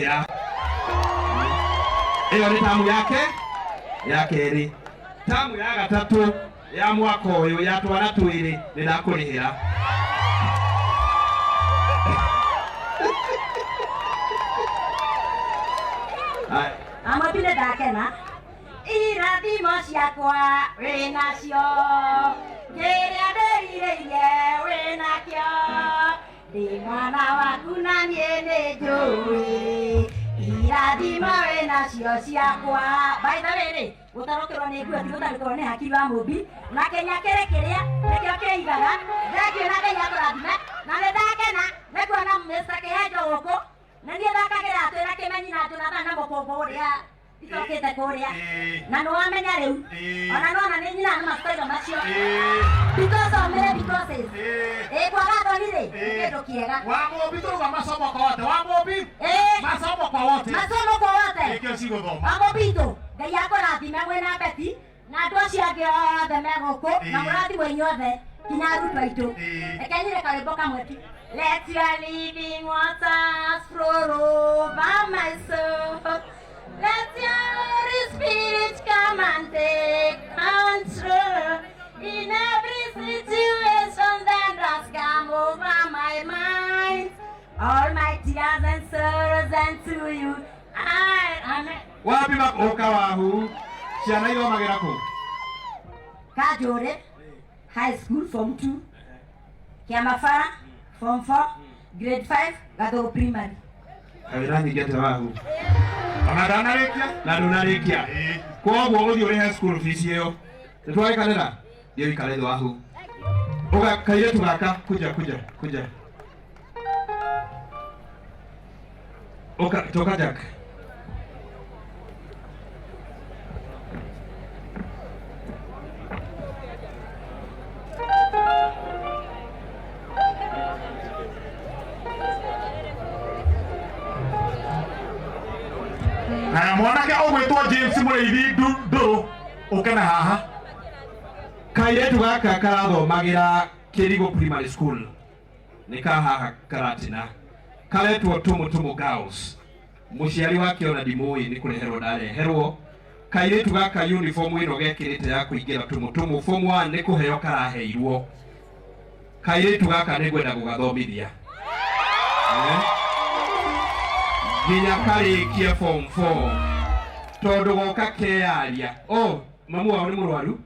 Ndakũrĩhĩra. Ĩyo nĩ tamu yake ya kerĩ. Tamu ya gatatũ ya mwaka ũyũ ya twana twĩrĩ nĩ ndakũrĩhĩra. Aya. Amoti nĩ ndakena irathimo ciakwa wĩnacio kĩrĩa ndĩrirĩirie wĩnakĩo ndĩ mwana waku na niĩ nĩ njũĩ irathimo wĩnacio ciakwa. By the way rĩ, gũtarũkĩrwo nĩ nguo ti gũtarũkĩrwo nĩ hakiri wa mũmbi na kĩnya kĩrĩ kĩrĩa nĩkĩo kĩigaga. Thengiũ na Ngai akũrathime na nĩ ndakena nĩ kuona Mr. Kĩhenjo gũkũ na niĩ thakagĩra twĩna kĩmenyi na Jonathan na mũkũngũ ũrĩa itokĩte kũrĩa na nĩ wamenya rĩu ona nona nĩ nyina na mastoiro macio because of many because ĩ kwaga thoni rĩ nĩ kĩndũ kĩega. Wa Mũmbi tũruga masomo kwa wote. Wa Mũmbi masomo kwa wote. Masomo kwa wote. Nĩkĩo cigũthoma. Wamũmbitũ Ngai akũrathime mwĩna Beti na andũ acio angĩ othe me gũkũ na mũrathimwo inyuothe kinya arutwo aitũ. Reke nyine karwĩmbo kamwe tu. Let your living waters flow over my soul. Let your Holy Spirit come and take control. In every situation that has come over my mind, all my tears and sorrows and to you I amen. Wapi ũka wahu ciana ithomagĩra kũ? Kajore High School Form 2, Kiamabara Form 4, Grade 5, Gathogo Primary. Kawĩra nyingĩ atĩa wahu? Ona ndanarĩkia. Na ndũnarĩkia. Koguo ũthiĩ ũrĩhe school fees ĩyo. Nĩ twagĩkanĩra? Thiĩ ũikare thĩ wahu. Ũga kairĩtu gaka kuja kuja kuja. Ũka toka Jack. Na mwanake ũgwĩtwo James Mũrĩithi Ndũrũ ũke na haha. Kairĩtu gaka karathomagĩra Kĩrigũ Primary School. Nĩ ka haha Karatina. Karetwo Tumutumu Girls. Mũciari wake ona ndimũĩ nĩ kũreherwo ndareherwo. Kairĩtu gaka uniform ĩno gekĩrĩte ya kũingĩra Tumutumu form 1 nĩ kũheo karaheirwo. Kairĩtu gaka nĩ ngwenda gũgathomithia. Nginya karĩkie form 4 tondũ goka keyaria. Oh, mamu wao nĩ mũrwaru?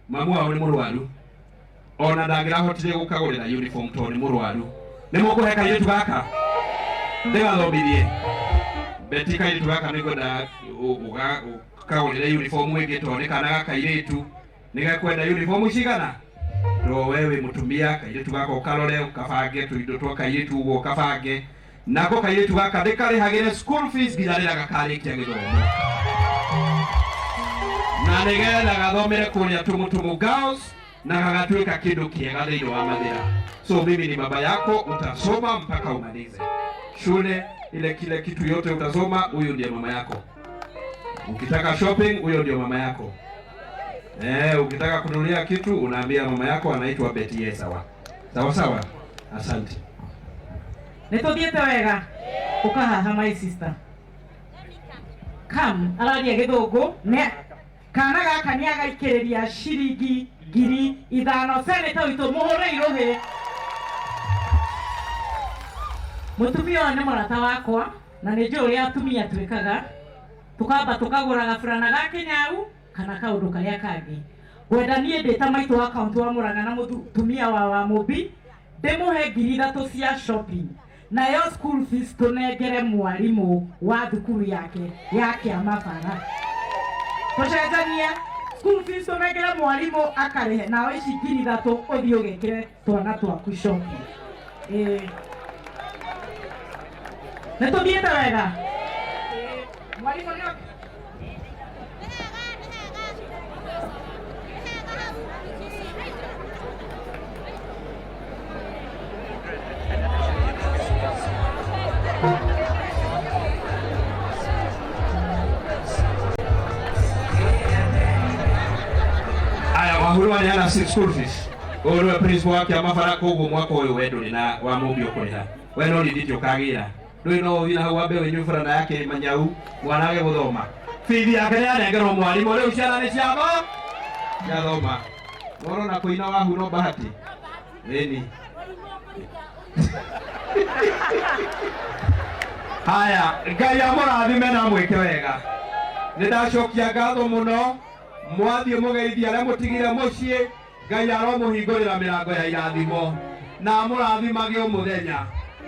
Mamu wao nĩ mũrwaru. Ona ndangĩrahotire gũkagũrĩra uniform tondũ nĩ mũrwaru. Nĩ mũkũhe kairĩtu gaka? Ndĩgathomithie. Beti kairĩtu gaka nĩ ngwenda ũkagũrĩre uniform ĩngĩ tondũ nĩ kana ga kairĩtu. Nĩ gekwenda uniform cigana? To we wĩ mũtumia kairĩtu gaka ũkarore ũkabange tũindo twa kairĩtu ũguo ũkabange. Nako kairĩtu gaka ndĩkarĩhagĩre school fees nginya rĩrĩa gakarĩkia gĩthomo. Na nĩgetha gathomere kũrĩa Tumutumu Girls na gagatuĩka kĩndũ kĩega thĩinĩ wa Mathĩra. So mimi ni baba yako, utasoma mpaka umalize shule ile, kile kitu yote utasoma, huyu ndiye mama yako. Ukitaka shopping, huyo ndio mama yako. Ukitaka kununulia kitu unaambia mama yako anaitwa Betty. Yes, sawa sawa sawa, asante. Nĩ tũthiĩte wega ũka haha my sister come araria gĩthũngũ nĩ kana gaka nĩ agaikĩrĩria ciringi 5,000 seneta witũ mũhũre irũhĩ. Mũtumia ũyũ nĩ mũrata wakwa na nĩ njũĩ ũrĩa atumia twĩkaga tũkamba tũkagũra gaburana ga kĩnyau kana kaũndũ karĩa kangĩ. Ngwenda niĩ ndĩ ta maitũ wa kaũntĩ wa Mũrang'a na mũtumia wa Mũmbi ndĩmũhe 3,000 cia shopping nayo school fees tũnengere mwarimũ wa thukuru yake ya Kĩamabara. Tũcenjanie school fees tũnengere mwarimũ akarĩhe nawe ici 3,000 ũthiĩ ũgekĩre twana twaku shopping. Nĩ tũthiĩte wega? Mwarimũ nĩ Aya wahuru waneana school fees. Ũyũ nĩwe principal wa Kĩamabara koguo mwaka ũyũ we ndũrĩ na wa Mũmbi ũkũrĩha. We no rithiti ũkagĩra. Ndũĩ no ũthiĩ na hau wambe wĩnyue burana ya kĩmanyau mwana age gũthoma. Bithi yake nĩ yanengerwo mwarimũ, rĩu ciana nĩ ciathoma ciathoma. Worona kũina wahu no bahati ĩni. Haya, Ngai amũrathime na mwĩke wega. Nĩ ndacokia ngatho mũno, mwathiĩ mũgeithie arĩa mũtigire mũciĩ. Ngai aromũhingũrĩra mĩrango ya irathimo na amũrathimage o mũthenya.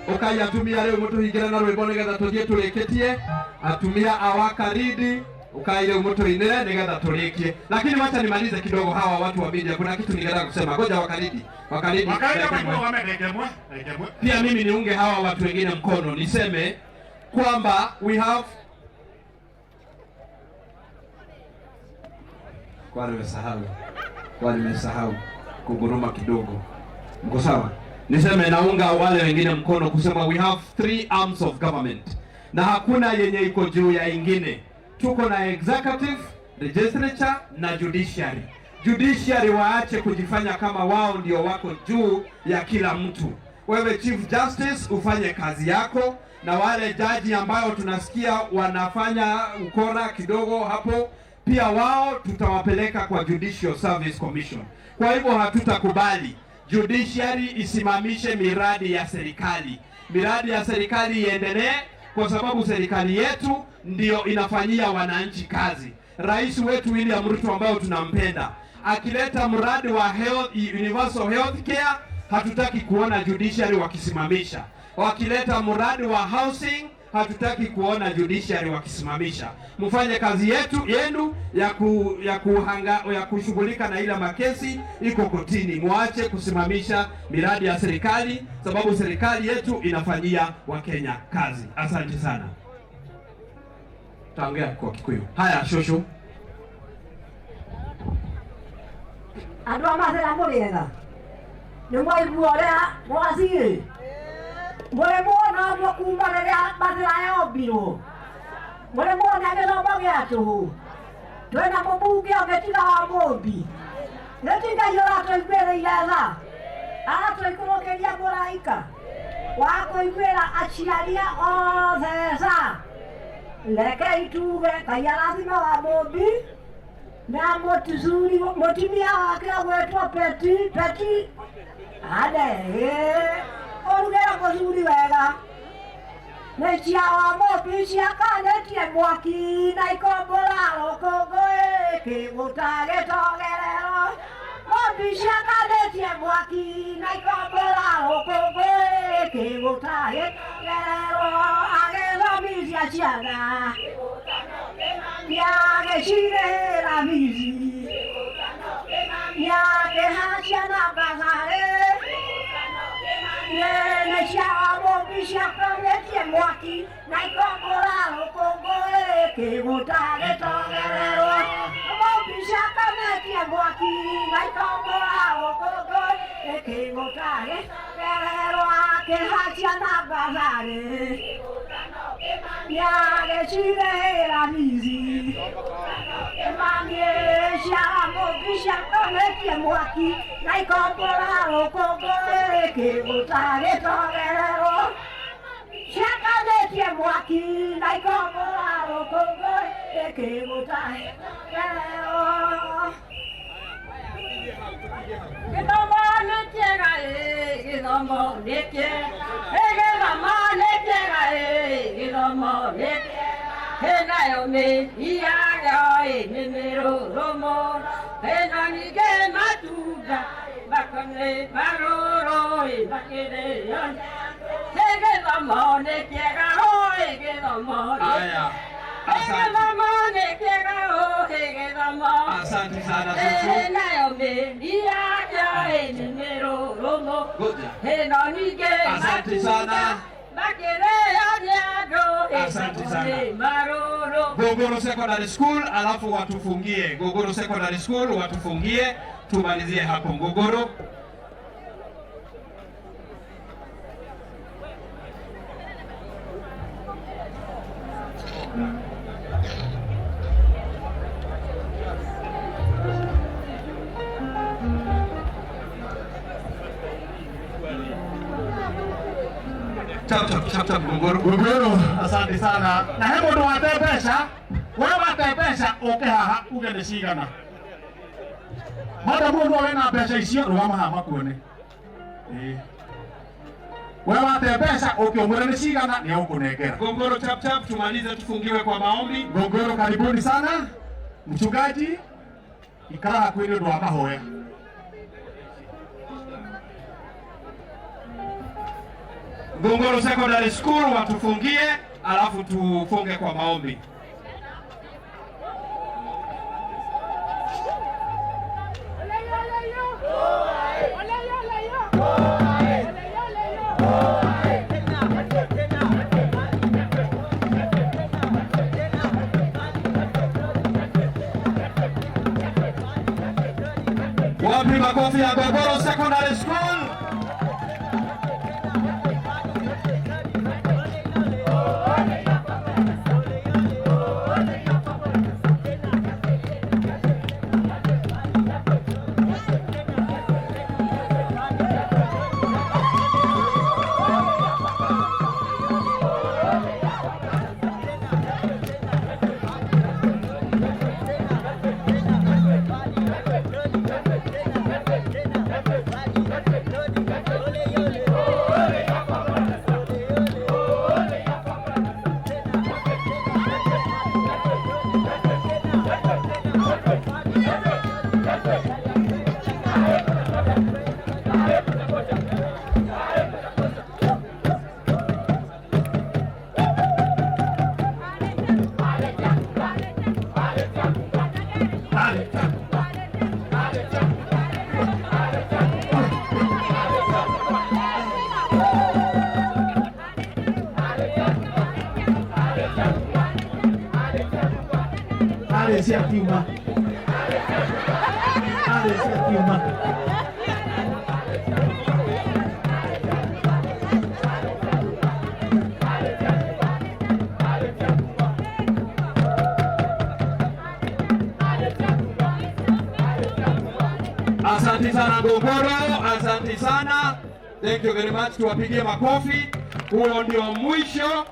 Ũkai atumia rĩu mũtũhingĩre na rwĩmbo nĩgetha tũthiĩ tũrĩkĩtie. Atumia a Wakarindi, ukai rĩu mũtũinĩre nĩgetha tũrĩkie. Lakini wacha nimalize kidogo hawa watu wa media, kuna kitu ningetaka kusema. Ngoja Wakarindi, Wakarindi, Wakarindi dakika moja. hapa dakika moja, dakika moja. Pia mimi niunge hawa watu wengine mkono, niseme kwamba we have kwa nimesahau, kwa nimesahau kunguruma kidogo. Mko sawa? Niseme naunga wale wengine mkono kusema we have three arms of government na hakuna yenye iko juu ya ingine. Tuko na executive, legislature na judiciary. Judiciary waache kujifanya kama wao ndio wako juu ya kila mtu. Wewe Chief Justice ufanye kazi yako, na wale jaji ambayo tunasikia wanafanya ukora kidogo hapo, pia wao tutawapeleka kwa Judicial Service Commission. Kwa hivyo hatutakubali judiciary isimamishe miradi ya serikali. Miradi ya serikali iendelee, kwa sababu serikali yetu ndiyo inafanyia wananchi kazi. Rais wetu William Ruto ambayo tunampenda akileta mradi wa health, universal health care, hatutaki kuona judiciary wakisimamisha. Wakileta mradi wa housing, hatutaki kuona judiciary wakisimamisha. Mfanye kazi yetu yenu ya kushughulika na ile makesi iko kotini. Mwache kusimamisha miradi ya serikali, sababu serikali yetu inafanyia Wakenya kazi. Asante sana. Taongea kwa Kikuyu. Haya, shosho. Andũ a Mathĩra mũrĩega nĩ mwaigua ũrĩa mwathiĩ mũrĩ muona ũguo kuma rĩrĩa Mathĩra yombirwo mũrĩ muona gĩthomo gĩa tũhũ twĩna mũmbunge ũngĩ tiga wa Mũmbi nĩ ti Ngai ũratũiguĩrĩire tha aratũikũrũkĩria mũraika wa kũiguĩra aciari othe tha. Rekei tuge Ngai arathime wa Mũmbi na mũtizuri mũtumia wake agwetwo Peti Peti ane ũrugĩre mũthuri wega nĩ cia wa Mũmbi ciakanĩtie mwaki na ikombora rũkũngũ kĩgũta gĩtogerero Mũmbi ciakanĩtie mwaki na ikombora rũkũngũ kĩgũta gĩtogerero agĩthomithia ciana nĩagĩcirĩhĩra bithi nĩakĩhacia na bazarĩ nĩ cia wa Mũmbi ciakanĩtie mwaki na ikombora rũkũngũ kĩgũta gĩtogererwo Mũmbi ciakanĩtie mwaki na ikombora rũkũngũ kĩgũta gĩtogererwo akĩhacia na bazarĩ nĩagĩcirĩhĩra bithi Mangĩ cia Mũmbi ciakanĩtie mwaki na ikombora rũkũngũ kĩgũta gĩtogererwo ciakanĩtie mwaki na ikombora rũkũngũ kĩgũta gĩtogererwo. Gĩthomo nĩ kĩega ĩ, gĩthomo nĩ kĩega ĩ, gĩthomo nĩ kĩega ĩ, gĩthomo nĩ kĩega ĩnayo mĩri yayo ĩ nĩ mĩrũrũ mũno ĩno ningĩ matunda makone marũrũ ĩ makĩrĩo ĩ gĩthomo nĩ kĩega ĩ gĩthomo nĩ Haya. ĩ Asante. gĩthomo nĩ kĩega ĩ gĩthomo Asante sana shosho. ĩnayo mĩri yayo ĩ nĩ mĩrũrũ mũno Ngoja. ĩno ningĩ Asante sana. makĩrĩo nĩ andũ Asante sana. nĩ marũrũ. Gogoro Secondary School, alafu watufungie. Gogoro Secondary School watufungie, tumalizie hapo Gogoro. Chap chap chap chap Gongoro. Gongoro, asante sana. Na he mundu wate mbeca, we wate mbeca uke haha uge nĩ cigana. Madam no wena mbeca icio rũgama haha makuone. Ĩĩ. We wate mbeca uke umwĩre nĩ cigana nĩ egũkũnengera. Gongoro chap chap, tumalize tufungiwe kwa maombi. Gongoro, karibuni sana. Mchungaji, ikara hakuhĩ nĩ ũndũ wa mahoya. Gongoro Secondary School watufungie, alafu tufunge kwa maombi. Wapi makofi ya Gongoro Secondary School? Asante sana Gongoro, asante sana. Thank you very much. Tuwapigie makofi. Huo ndio mwisho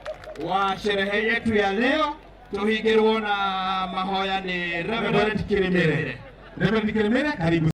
wa sherehe yetu ya leo. Tuhigirwo na mahoya ni Reverend Kirimire. Reverend Kirimire, karibu.